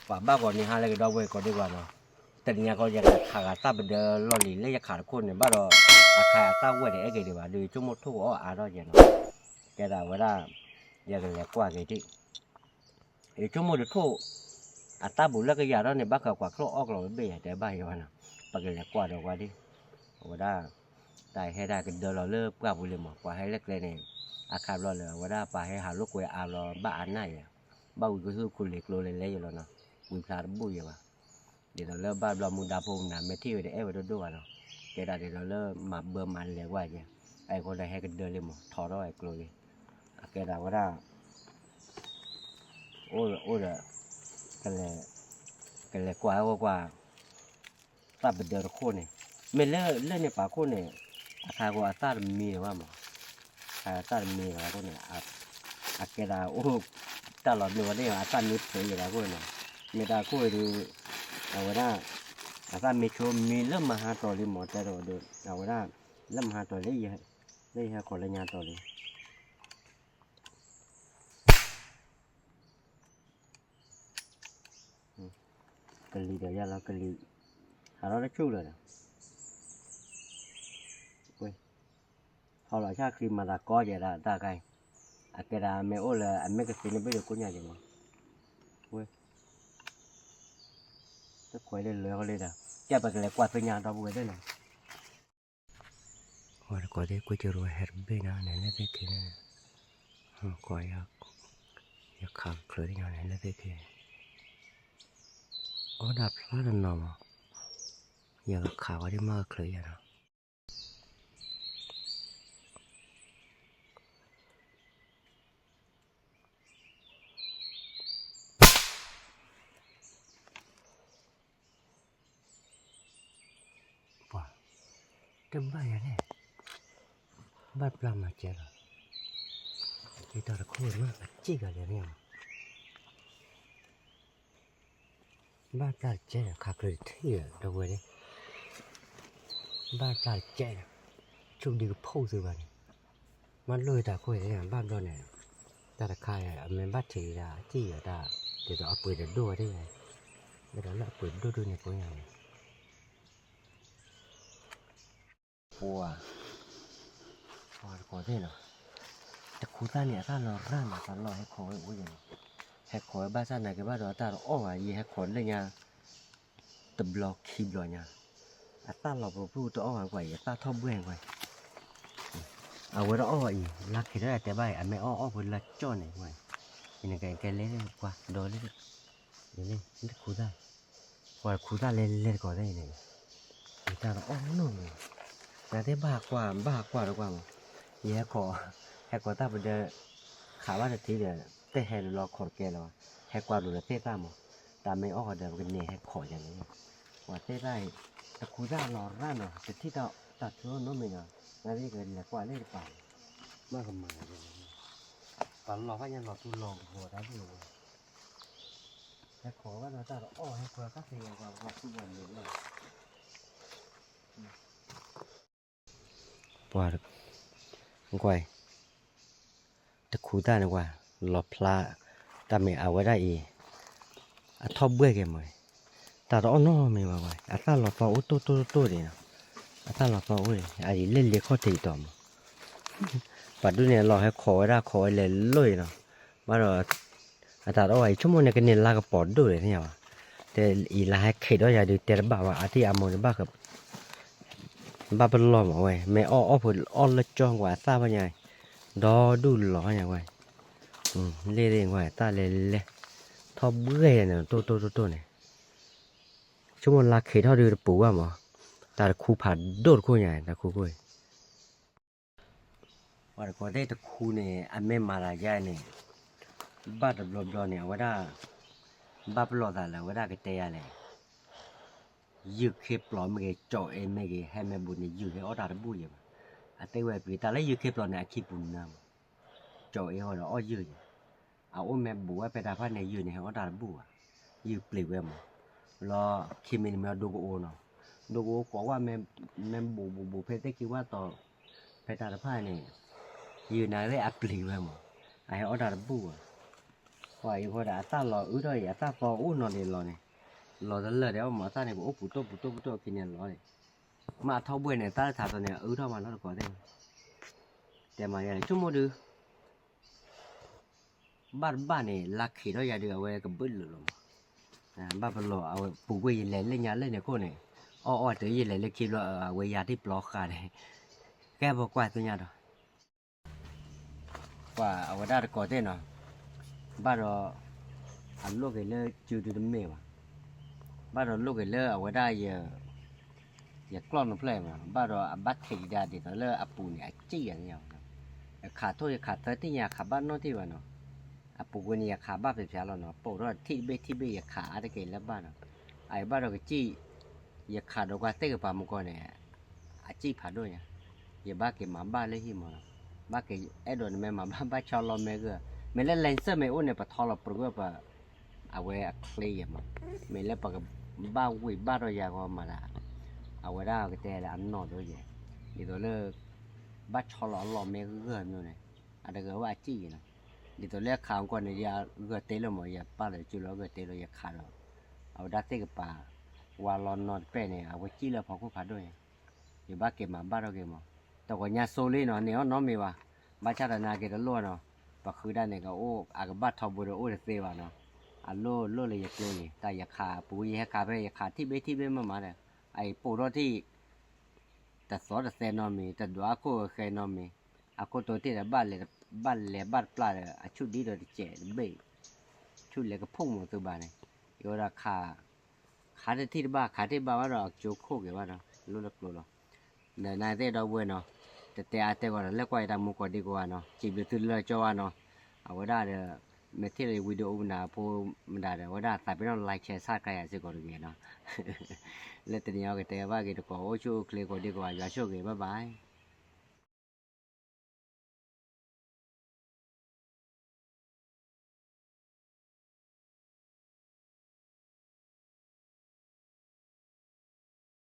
ပှၤဘၣ်ဂီၤန့ၣ်ဟါလၢကဒီပုၢ်ဝဲၢ်ကိးဒံကီးနီၤ, တနံၤအံၤကီး ယကခးဂၤသၣ်ပဒၢလီၢ်လံၤလၢယခးတခိၣ်န့ၣ် ဘၣ်ဒီး အခါအသၣ်ဝဲၢ်တအဲၣ်က့ၤဒံးဘၣ်ဒီး ယဆိကမိၣ်ထိၣ်ကအီၣ်အါထီၣ်ယဲနီၤ, ကဲဒၣ်ဝဲဒၣ် ယကလဲၤကွၢ်က့ၤဒံး ယဆိကမိၣ်တထိၣ် အသၣ်ပူၤလၢကယၤထီၣ်န့ၣ် ဘၣ်ဃးကွၢ်ချိၣ်အီၣ်ကျီၤဘ့ၣ်ယၤ တဲဘၣ်ယဲဝဲနီၤ, ပကလဲၤကွၢ်ဒီးကွၢ်ဒံး, အဝဲဒၣ် တၢ်ဟဲဒၣ်ကဒၢလီၤလၢပှၢ်ပူၤလံမး ပှၤဟဲလၢကျဲန့ၣ်, အခါဘျီလၢအဝဲဒၣ်ပှၤဟဲဟးလိာ်ကွဲအါဘျီ ဘၣ်အါနၢ်ယဲ, ဘၣ်ဝံၤကဟုကလ့ၤကျိလဲၤလဲယလီၤနီၤ, ဝံဖျါတဘူၣ်ယဲဘၣ် ဒ်သိးလၢဘၣ်ဘျီမူဒါဖိမနုၤ မ့ၢ်ထံၣ်ဝဲတအဲၣ်ဝဲဒိၣ်ဒိၣ်ဘၣ်နီၤ, ကဲဒၣ်ဒ်သိးလၢမၤဘၢမၤလဲၤကွၢ်ယဲ, အအံၤဃိဒီးဟဲကဒၢလံမး ထီထီၣ်ဝဲကျိလံ, အကဲဒၣ်ဝဲဒၣ် အိၣ်ဒီး ကလဲၤကွၢ်ဟဲကွၢ်ကွၢ် သၣ်ပဒၢတခိၣ်န့ၣ်, မ့ၢ်လၢလၢန့ၣ်ပာ်ခိၣ်န့ၣ်, အခါဃိအသၣ်တမံလၢၤဘၣ်မး, အသၣ်တမံလၢၤဘၣ်ခိၣ်န့ၣ်, အကဲဒၣ်အိၣ်တၢ်လီၤမ့ၢ်ဝဲန့ၣ် အသၣ်မံဖျိးယဲဘၣ်ခိၣ်န့ၣ်, မ့ၢ်တၢ်ခိၣ်အံၤဒီး အဝဲဒၣ် အသၣ်မံဆိမံလၢမဟါတီၤလံမး တဲဒီးဒီး အဝဲဒၣ် လၢမဟါတီၤလံ လၢယဟဲခိးလၢညါတီၤလံ ကလံၤဒီးယၤလီၤ ကလံၤ ဟးထီၣ်တဆူၣ်လၢၤဒီး ဟီလီၤဆၣ်ချံမၤသးကီယဲဒၣ်တၢ်ခါအံၤ, အကဲဒၣ်အမ့ၢ်အိၣ်လၢအမ့ၢ်ကသ့န့ၣ်ဘ့ၣ်ဒီးကိးညါယဲမး, ဝဲ တခွဲးလၢလွဲၢ်ဃီလံဒီး ကဲပကလဲၤကွၢ်သ့ၣ်ညါဒီပုၢ်ဝဲၢ်သ့ၣ်နီၤ ဝဲတကိးသ့ၣ်ကွ့ကရူဟဲတဘ့ၣ်နီၤ နဲၣ်လၢသ့ၣ်ခံန့ၣ်, ကွၢ် ယခးကချုးသ့ၣ်ညါန့ၣ်လၢသ့ၣ်ခံ, အီၣ်ဒၣ်ဖျါတနီၤမး, ယကခးဝဲဒ်မ့ၢ်ကချုးယၤနီၤ ပှၤ တဘၣ်ယၤန့ၣ် ဘၣ်ပျၢ်မၤစဲလီၤ, ယတၢ်တခိၣ်မ့ၢ်အစံၣ်ဂၤလဲၣ်န့ၣ်, ဘၣ်ပျၢ်တစဲဒီး ခးချုးတထံၣ်ဒီး ဒီပုၢ်ဝဲၢ်သ့ၣ်, ဘၣ်ပျၢ်တစဲဒီး ဆိၣ်ဒုကဖီၣ်သုဘၣ်န့ၣ်, မ့ၢ်လိၣ်တၢ်ခိၣ်န့ၣ် ဘၣ်ဘျီန့ၣ်, တၢ်တခါအမ့ၢ်ဘၣ်ထံးဒၣ်အစံၣ်ဒီးတၢ်, ဒ်သိးအပှ့ၤတဒိၣ်ဝဲဒၣ်, ဒ်သိးလၢအပှ့ၤဒိၣ်ဒိၣ်န့ၣ်ကိးညါန့ၣ် ပှၤ ပှၤတကိးသ့ၣ်နီၤ, တခူသၣ်န့ၣ် အသၣ်လီၤရၣ်မး တၢ်လီၢ်ဟဲခိးဝဲအိၣ်ယဲန့ၣ်, ဟဲခိးဝဲဘၣ်ဆၣ်နာ်က့ဘၣ်ဒီးတၢ်တအီၣ်ဘၣ် ယဟဲခိးလၢညါ တဘျီခံဘျီညါ, အသၣ်လီၤပဖိတအီၣ်ဘၣ်ကွၢ်အံၤ အသၣ်ထီၣ်ဘှဲၣ်ကွၢ် အဝဲတအီၣ်ဘၣ်အံၤ လါခံထီၣ်တဲဘၣ်အံၤ အမ့ၢ်အီၣ်အီၣ်ဖိလၢကၠီၣ်န့ၣ်ကွၢ်, အံၤနကကဲလဲၣ်ကွၢ်ဒီးလၢ တခူသၣ်, ပှၤတခူသၣ်လဲၤလဲၤတကိးသ့ၣ်အံၤန့ၣ်, ယတၢ်တအီၣ်နီၢ်မး, နသ့ၣ်ဘၣ်ကွၢ် ဘၣ်ကွၢ်တကွၢ်မး, ယဟဲခိး, ဟဲခိးတၢ်ပဒၢ ခးဘၣ်တထံၣ်ဒီး တဟဲလီၤခိးတကဲလၢၤဘၣ်, ဟဲကွၢ်လိၤဒီးသ့ၣ်သၣ်မး, တၢ်မ့ၢ်အီၣ်ဃီဒီး ပကန့ၢ်ဟဲခိးယၤန့ၣ်, ပှၤသ့ၣ်သၣ်အံၤ, တခူသၣ်လီၤရၣ်နီၤ တထံၣ်တၢ်ထုးနီတမံၤနီၤ, နသ့ၣ်ကလဲၤကွၢ်လၢတပၤ, မ့ၢ်ကမၤ, ပှၤလီၤဘၣ်ညါလီၤထူလီၤဂီၤတၢ်ဒ်ဝဲ ဟဲခိးဘၣ်ဒီးတၢ်တအီၣ် ဟဲခိးတၢ်သ့ၣ်ညါပှၤပှၤသူၣ်ပှၤလၢာ်လီၤ, ပှၤ, ကွၢ်, တခူသၣ်န့ၣ်ကွၢ်, လီၤဖျါ, တၢ်မ့ၢ်အဝဲဒၣ်အံၤ, အထီၣ်ဘှဲၣ်က့ၤမး, တၢ်တအီၣ်နီတမံၤဘၣ်ကွၢ်, အသၣ်လီၤသီအိၣ်တိၢ်တိၢ်တိၢ်ဒံးနီၤ, အသၣ်လီၤသီအိၣ်ဒံး အအံၤလၢလ့ခီၣ်ထံးတီၤမး ပှၤဒုးန့ၣ်လီၤဟဲခိးဝဲဒၣ်ခိးဝဲလဲၤလိၣ်အံၤနီၤ, ဘၣ်ဒီး အတၢ်တအီၣ်ဘၣ်အံၤ ဆိကမိၣ်န့ၣ်ကန့ၢ်လါကပီၤဒိၣ်လဲၣ်သ့ၣ်ညါဘၣ်, တဲအံၤလါဟဲခ့းဒီးယၤဒုးတဲတဘၣ်ဘၣ် အတံၢ်အမိၢ်န့ၣ်ဘၣ်, ဘၣ်ပလီၢ်မးဝဲ မ့ၢ်အီၣ်အီၣ်ဖိအီၣ်လၢကၠီကွၢ်အသၣ်ဘၣ်ညါ, ဒီဒူၣ်လီၤညါဝဲ, လ့ၣ်သ့ၣ်ကွၢ်သၣ်လဲၤလဲၤ, ထီၣ်ဘှဲၣ်ယၤန့ၣ် တိၢ်တိၢ်တိၢ်တိၢ်န့ၣ် ဆိကမိၣ်လါခ့းထီၣ်ဒုးတပူၤဘၣ်မး, တၢ်တခူဖးဒိၣ်တခိၣ်ညါ တၢ်ခူခိၣ်အံၤ, ပှၤတကိးသ့ၣ်တခူန့ၣ် အမ့ၢ်မၤသးယါန့ၣ်, ဘၣ်တဘျီဘျီန့ၣ် အဝဲဒၣ်, ဘၣ်ပလီၢ်သးလၢအဝဲဒၣ်ကတဲယၤလဲၣ် ယုၢ်ခ့ပျီမ့ၢ်ဂ့ၤ ကၠီၤအ့မ့ၢ်ဂ့ၤ ဟဲမ့ၢ်ဘူးန့ၣ် ယုၢ်ဟဲအီၣ်တၢ်တဘူၣ်ယဲၢ်ဘၣ်, အတဲဝဲပှၤတၢ်လၢယုၢ်ခ့ပျီန့ၣ် အခံပူၤနၢ်မး, ကၠီၤအ့ဟီဒီးအီၣ်ယုၢ်ယဲၢ်, အအိၣ်မ့ၢ်ဘူးဝဲဖဲတၢ်ဖၣ်န့ၣ် ယုၢ်န့ၣ်ဟဲအီၣ်တၢ်တဘူၣ်ဘၣ်, ယုၢ်ပျံၤဝဲမး, လီၤခံမံၤန့ၣ်မ့ၢ်ဒိကအိနီၤ, ဒိကအိကိးဝဲမ့ၢ်, မ့ၢ်ဘူးဘူးဘူးဖဲသ့ၣ်ခံဝၣ်တီၤ, ဖဲတၢ်တဖၣ်န့ၣ်, ယုၢ်နၤသ့ၣ်အပျံၤဝဲမး, အဟဲအီၣ်တၢ်တဘူၣ်ဘၣ် ပှၤအံၤဃိဒီးအသၣ်လီၤအုၣ်ထီၣ်အံၤ အသၣ်သီအိၣ်နီၤဒံးလီၤန့ၣ်, လီၤတလၢာ်ဒီး အမ့ၢ်အသၣ်န့ၣ် ကအိၣ်ပူၤတိၢ်ပူၤတိၢ်ပူၤတိၢ်အခံန့ၣ်လီၤန့ၣ်, မ့ၢ်အထီဘှဲၣ်န့ၣ် သၣ်လၢထးသီန့ၣ် အအုၣ်ထီၣ်မးလီၤတကိးသ့ၣ်, တဲမၤယၤန့ၣ် ဆိကမိၣ်ဒုး ဘၣ်တဘၣ်န့ၣ် လၢခံးထီၣ်ယၤဒုး အဝဲကဘုၣ်လုာ်လီၤမး, ဘၣ်ပလီၢ်အဝဲ ပူၤကွံာ်ယလဲၤလၢညါလၢန့ၣ်ခိၣ်န့ၣ်, အီၣ်အီၣ်တုၤယလဲၤလၢခံဘျီ အဝဲယၤတ့ၢ်ပျီဃာ်န့ၣ်, ကဲပကွၢ်သ့ၣ်ညါဒီး ပှၤအဝဲဒၣ်တကိးသ့ၣ်နီၤ, ဘၣ်ဒီး အလိၣ်က့ၤလၢစုဒုတမ့ၢ်ဘၣ်, ဘၣ်ဒီးလိၣ်က့ၤလၢအဝဲဒၣ် ယကျီၢ်နဖျၢၣ်မး, ဘၣ်ဒီးအဘၣ်ထံးဒံးဒၣ်ဒ်သိးလၢအပူၤန့ၣ် အစံၣ်ယၤန့ၣ်, ယခးထိၣ်ယခးသၢထံၣ်ညါ ယခးဘၣ်နီၣ်ထံၣ်ဘၣ်နီၤ, အပူၤကွံာ်န့ၣ် ယခးဘၣ်ဖျဲးဖျဲးလီၤနီၤ, ပိာ်ထီၣ်ထံၣ်တဘ့ၣ်ထံၣ်ဘ့ၣ် ယခးအါတက့ၢ်လၢဘၣ်နီၤ, အအံၤဘၣ်ဒီးကစံၣ် ယခးဒီးကွၢ်သ့ၣ်ကပၤမူကီၢ်န့ၣ် အစံၣ်ဖးဒိၣ်ညါ, ယဘၣ်က့ၤမၤဘၣ်လၢဟံၣ်မးနီၤ, ဘၣ်က့ၤအဲၣ်ဒိးနမ့ၢ်မၤဘၣ်ဘၣ်ဆီလီၤမ့ၢ်ဂ့ၤ, မ့ၢ်လၢ license မ့ၢ်အိၣ်န့ၣ် ပထီလီၤပြူၤဝဲပ အဝဲအချ့ယဲမး, မ့ၢ်လၢပကဘၣ်ဝံၤဘၣ်ဒီးယၤဂီၢ်မးဒၣ်, အဝဲဒၣ်ကတဲလၢအနီၢ်ဒိယဲ, ဒ်သိးလၢ ဘၣ်ဆီလီၤအလီၢ်မ့ၢ်ဂ့ၤမးန့ၣ်, အတဂၤဝဲအစံၣ်ယဲနီၤ, ဒ်သိးလၢခးအီၤကီၢ်န့ၣ် ယဂၢၢ်တ့လီၤမး ယပာ်လီၤစုလီၤဂၢၢ်တ့လီၤယခးဒီး, အဝဲဒၣ်သ့ၣ်ကပၤ ဝါလီၤနီၢ်တပဲၢ်န့ၣ် အဝဲစံၣ်လၢဖီခိၣ်ဖးဒိၣ်ညါ, ယဘၣ်က့ၤမၤဘၣ်ထီၣ်က့ၤမး, တဂီၤညါစိလံနီၤ န့ၢ်အီၣ်နီတမံၤဘၣ်, ဘၣ်ဆၣ်ဒီးနာ်က့ၤတလိၣ်နီၤ, ပဃုဒၣ်န့ၣ်ကအိၣ် အကဘၣ်ထီဘိဒီးအိၣ်တသ့ဘၣ်နီၤ, အလိၣ်လိၣ်လၢယကျိန့ၣ် တၢ်ယခးပူၤယဟဲခးဖဲယခးထံၣ်ဘ့ၣ်ထံၣ်ဘ့ၣ်မးမးဒီး, အအံၤပိာ်ထီၣ်ထံၣ် တသီတသဲနီတမံၤ တဒွးခိၣ်ဃဲနီတမံၤ, အခိၣ်တိတ့ၢ်ဒီး ဘၣ်လဲၤဘၣ်တပျၢ်ဒီး အဆူၣ်ဒံဒီးတစဲးတဘ့ၣ်, ဆူၣ်လဲၤကဖှိၣ်မးသုဘၣ်န့ၣ်, ယဝဲဒၣ်ခး ခးတထံၣ်တဘၣ် ခးထံၣ်ဘၣ်ဘၣ်ဒီး အကၠိခိၣ်က့ၤဘၣ်ဒီး လိၣ်လၢကျိလီၤ, ဒီးနသ့ၣ်ဒီပုၢ်ဝဲၢ်နီၤ, တတဲအါတဲဂီၢ်ဒီး လၢကွၢ်ယတၢ်မူကိးဒံကိးဂၤနီၤ, စံးဘျုးသုလၢကၠီဝါနီၤ, အဝဲဒၣ်ဒီး မ့ၢ်ထံၣ်လၢ video မနုၤဖိမနုၤဒီး အဝဲဒၣ်သးပ့ၤနီၣ် like share subscribe ယၤစ့ၢ်ကီးတဂ့ၤနီၤ, လၢတနံၤအံၤကတဲဘၣ်က့ၤတကိး အိၣ်ဆူၣ်အိၣ်ချ့ကိးဒံကိးဂၤ ယွၤဆိၣ်ဂ့ၤ bye bye.